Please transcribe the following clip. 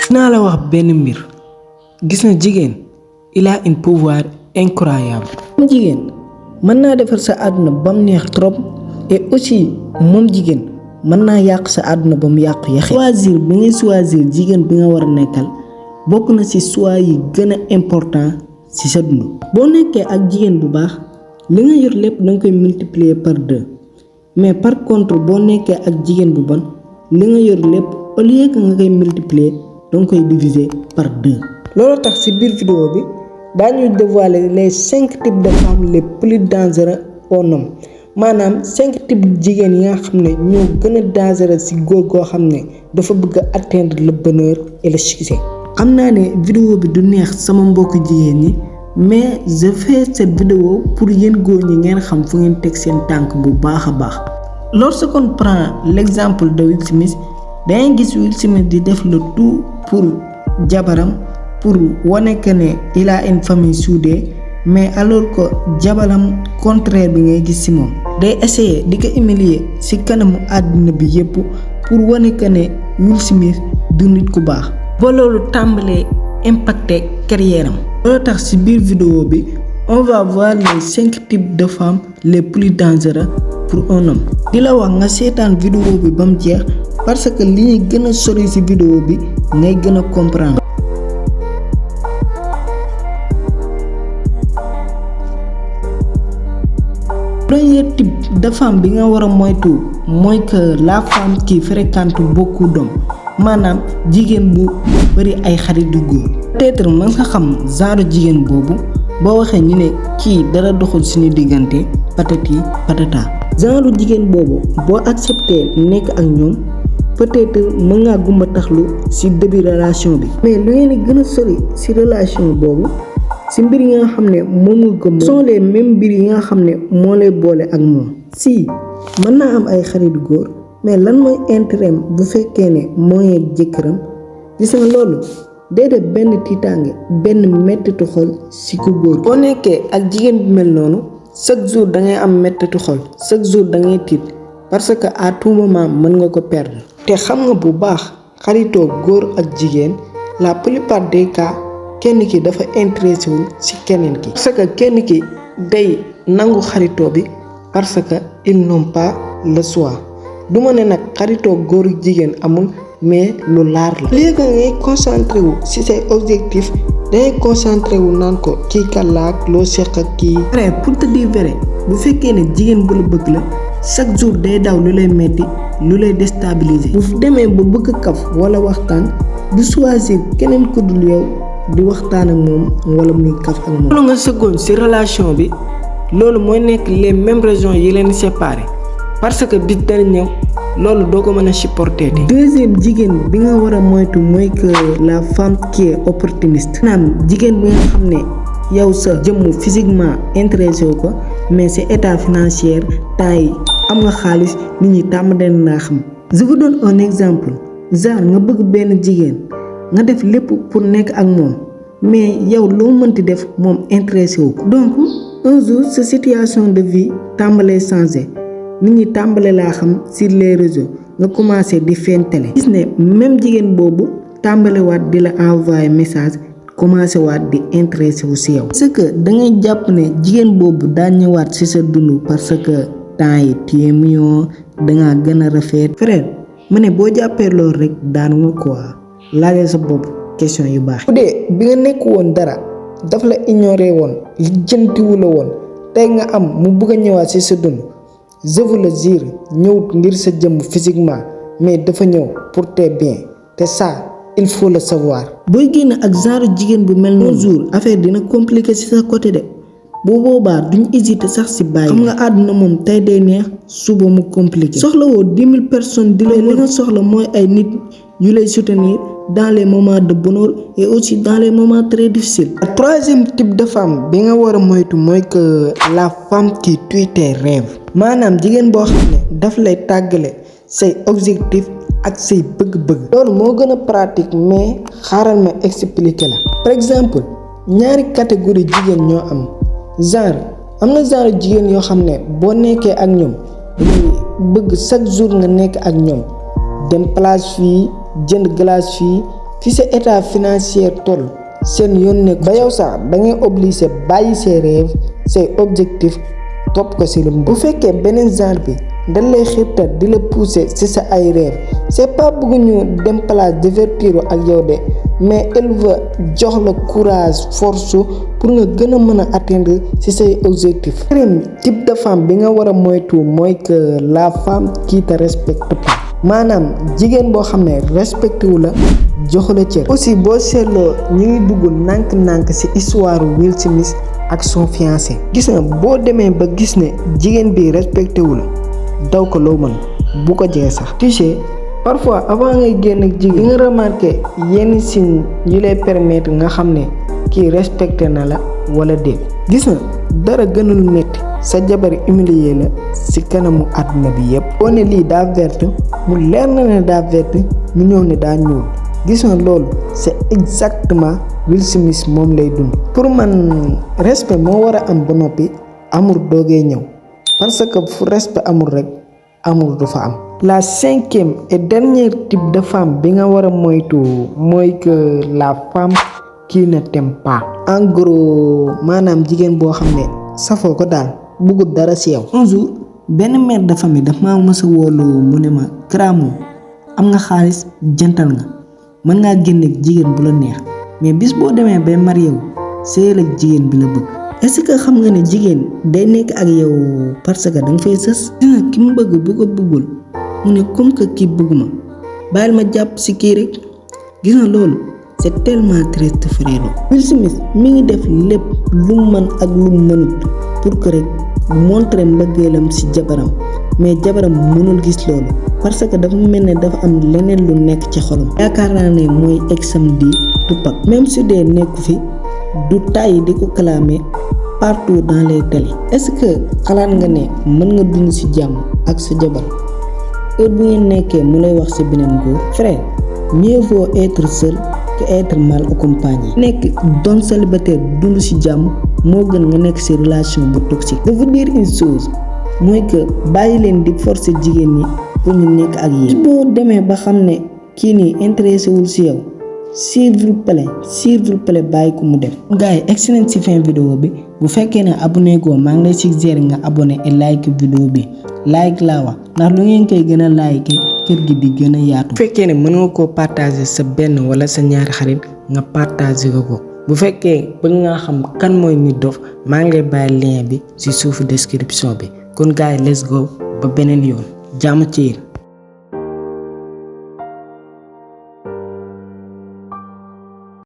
dinaa la wax benn mbir gis na jigéen il a un pouvoir incroyable. moom jigéen mën naa defar sa àdduna ba mu neex trop et aussi moom jigéen mën naa yàq sa àdduna ba mu yàqu yaxe. choisir bi ngay choisir jigéen bi nga war a nekkal bokk na ci choix yi gën a important ci sa dund. boo nekkee ak jigéen bu baax li nga yor lépp danga koy multiplier par 2 mais par contre boo nekkee ak jigéen bu bon li nga yor lépp au lieu que nga koy multiplier danga koy diviser par 2. loolu tax ci biir vidéo bi daañu dévoiler les 5 types de femmes les plus dangereux aux hommes maanaam 5 types jigéen yi nga xam ne ñoo gën a dangereux ci góor goo xam ne dafa bëgg a atteindre le bonheur et le succès. xam naa ne vidéo bi du neex sama mbokku jigéen ñi mais je fais cette vidéo pour yéen góor ñi ngeen xam fu ngeen teg seen tànk bu baax a baax. Lorsqu'on prend l'exemple de Will Smith dangay gis Will Smith di def le tout pour jabaram pour wane que ne il a une famille soudée mais alors que jabaram contraire bi ngay gis ci moom day essayer di ko humilier ci kanamu àdduna bi yépp pour wane que ne Will Smith du nit ku baax. ba loolu tàmbalee impacter carrière am. loolu tax ci biir vidéo bi on va voir les 5 types de femmes les plus dangereuses pour un homme. di la wax nga seetaan vidéo bi ba mu jeex parce que li ñuy gën a sori ci vidéo bi ngay gën a comprendre. premier type de femme bi nga war a moytu mooy que la femme qui fréquente beaucoup d'hommes maanaam jigéen bu bari ay xarit yu góor. peut-être mën nga xam genre jigéen boobu boo waxee ñu ne kii dara doxul suñu diggante patati patata. genre jigéen boobu boo accepté nekk ak ñoom peut-être mën ngaa gumba taxlu ci début relation bi. mais lu ngeen di gën a sori ci relation boobu ci mbir yi nga xam ne moom nga gëm sont les mêmes mbir yi nga xam ne moo lay boole ak moom. si mën naa am ay xarit góor mais lan mooy intérêt bu fekkee ne mooy ak jëkkëram gis nga loolu déedéet benn tiitaange benn mettitu xol ci ku góor. boo nekkee ak jigéen bu mel noonu chaque jour da ngay am mettitu xol chaque jour da ngay tiit parce que à tout moment mën nga ko perdre. te xam nga bu baax xaritoo góor ak jigéen la plupart des cas kenn ki dafa intéressé wul ci keneen ki. parce que kenn ki day nangu xaritoo bi parce que ils n'ont pas le choix. du ma ne nag xaritoo góor ak jigéen amul mais lu laar la. léegi ngay concentré wu ci say objectif dangay concentré wu naan ko kii kàllaak loo seq ak kii. après pour te dire vrai bu fekkee ne jigéen bu la bëgg la chaque jour day daw lu lay metti lu lay déstabiliser. bu demee ba bëgg kaf wala waxtaan du choisir keneen ku dul yow di waxtaan ak moom wala muy kaf ak moom. loolu nga sëggoon ci relation bi loolu mooy nekk les mêmes raisons yi leen séparé parce que bis dana ñëw loolu doo ko mën a supporter. deuxième jigéen bi nga war a moytu mooy que la femme qui est opportuniste. maanaam jigéen bi nga xam ne yow sa jëmm physiquement intéressé wu ko mais sa état financier temps yi am nga xaalis nit ñi tàmm den naa xam. je vous donne un exemple genre nga bëgg benn jigéen nga def lépp pour nekk ak moom mais yow loo mënti def moom intéressé wu ko. donc un jour sa situation de vie tàmbalee changé. nit ñi tàmbale laa xam sur les réseaux nga commencé di feeñ télé. gis ne même jigéen boobu tàmbale waat di la envoyer message commencé waat di intéressé wu ci yow. parce que da ngay jàpp ne jigéen boobu daa ñëwaat ci sa dund parce que temps yi tu es mignon dangaa gën a rafet. frère ma ne boo jàppee loolu rek daanu nga quoi laajal sa bopp question yu baax. bu dee bi nga nekk woon dara daf la ignoré woon lijjantiwu la woon tey nga am mu bëgg a ñëwaat ci sa dund. je vous le jure ñëwut ngir sa jëmm physiquement mais dafa ñëw pour tes biens te ça il faut le savoir. booy génn ak genre jigéen bu mel noonu jour affaire dina compliqué ci sa côté de bu boobaa duñ hésiter sax ci bàyyi. xam nga àdduna moom tey day neex suba mu compliqué. soxla woo 10 000 personnes di la li nga soxla mooy ay nit yu lay soutenir dans les moments de bonheur et aussi dans les moments très difficiles. le troisième type de femme bi nga war a moytu mooy que la femme qui tue tes rêves. maanaam jigéen boo xam ne daf lay tàggale say objectif ak say bëgg-bëgg. loolu moo gën a pratique mais xaaral ma expliquer la. par exemple ñaari catégorie jigéen ñoo am am na genre jigéen yoo xam ne boo nekkee ak ñoom dañuy bëgg chaque jour nga nekk ak ñoom dem plage fii jënd glace fii fi sa état financier toll seen yoon nekk ba yow sax da ngay obligé bàyyi say rêve say objectif topp ko si lu bu fekkee beneen genre bi dañ lay xiirtal di la pousser ci sa ay rêve c'est pas bëgguñu dem place divertir ak yow de mais elle veut jox la courage force pour nga gën a mën a atteindre ci say objectif. Beneen type de femme bi nga war a moytu mooy que la femme qui te respecte pas maanaam jigéen boo xam ne respecté wu la joxu la cër. aussi boo seetloo ñu ngi dugg nànk-nànk ci histoire Will Smith ak son fiancé. gis nga boo demee ba gis ne jigéen bi respecté wu la daw ko loo mën bu ko jege sax. tu sais parfois avant ngay génn ak jigéen nga remarqué yenn signes yu lay permettre nga xam ne kii respecté na la wala déet. gis nga dara gënul metti sa jabar humilier la ci kanamu àdduna bi yépp. boo ne lii daa vert mu leer na ne daa vert mu ñëw ne daa ñuul. gis nga loolu c'est exactement Will Smith moom lay dund. pour man respect moo war a am ba noppi amour doogee ñëw parce que fu respect amul rek amour du fa am. la 5e et dernière type de femme bi nga war a moytu mooy que la femme qui ne t'aime pas. en gros maanaam jigéen boo xam ne safoo ko daal bëggul dara ci yow. un jour benn mère de famille daf maa mës a wóolu mu ne ma Kramo am nga xaalis jantal nga mën ngaa génn ak jigéen bu la neex mais bis boo demee bay marié wu sëyal ak jigéen bi la bëgg. est-ce que xam nga ne jigéen day nekk ak yow parce que danga fay sës. gis nga ki mu bëgg bu ko bëggul mu ne comme que kii bëgg ma bàyyil ma jàpp ci kii rek. gis nga loolu c'est tellement triste frère. Will Smith mi ngi def lépp lu mu mën ak lu mu mënut pour que rek montrer mbëggeelam ci jabaram mais jabaram mënul gis loolu parce que dafa mel ne dafa am leneen lu nekk ci xolam. yaakaar naa ne mooy exam di Tupac. même su dee nekku fi du tàyyi di ko clamer partout dans les télé. est-ce que xalaat nga ne mën nga dund ci jàmm ak sa jabar heure bu ngeen nekkee mu lay wax ci beneen góor. frère mieux vaut être seul que être mal accompagné. nekk doon célibataire dund ci jàmm moo gën nga nekk ci relation bu toxique. de vous dire une chose mooy que bàyyi leen di forcer jigéen ñi pour ñu nekk ak yéen. boo demee ba xam ne kii nii intéressé wul ci yow s'il vous plaît bàyyi ko mu dem. gars yi excellent ci fin vidéo bi bu fekkee ne abonné goo maa ngi lay suggérer nga abonné et like vidéo bi like laa wax ndax lu ngeen koy gën a like kër gi di gën a yaatu. bu fekkee ne mën nga koo partager sa benn wala sa ñaari xarit nga partager ko bu fekkee bëgg nga xam kan mooy Nit Doff maa ngi lay bàyyi lien bi ci suufu description bi kon gars yi let's go ba beneen yoon jàmm ci yéen.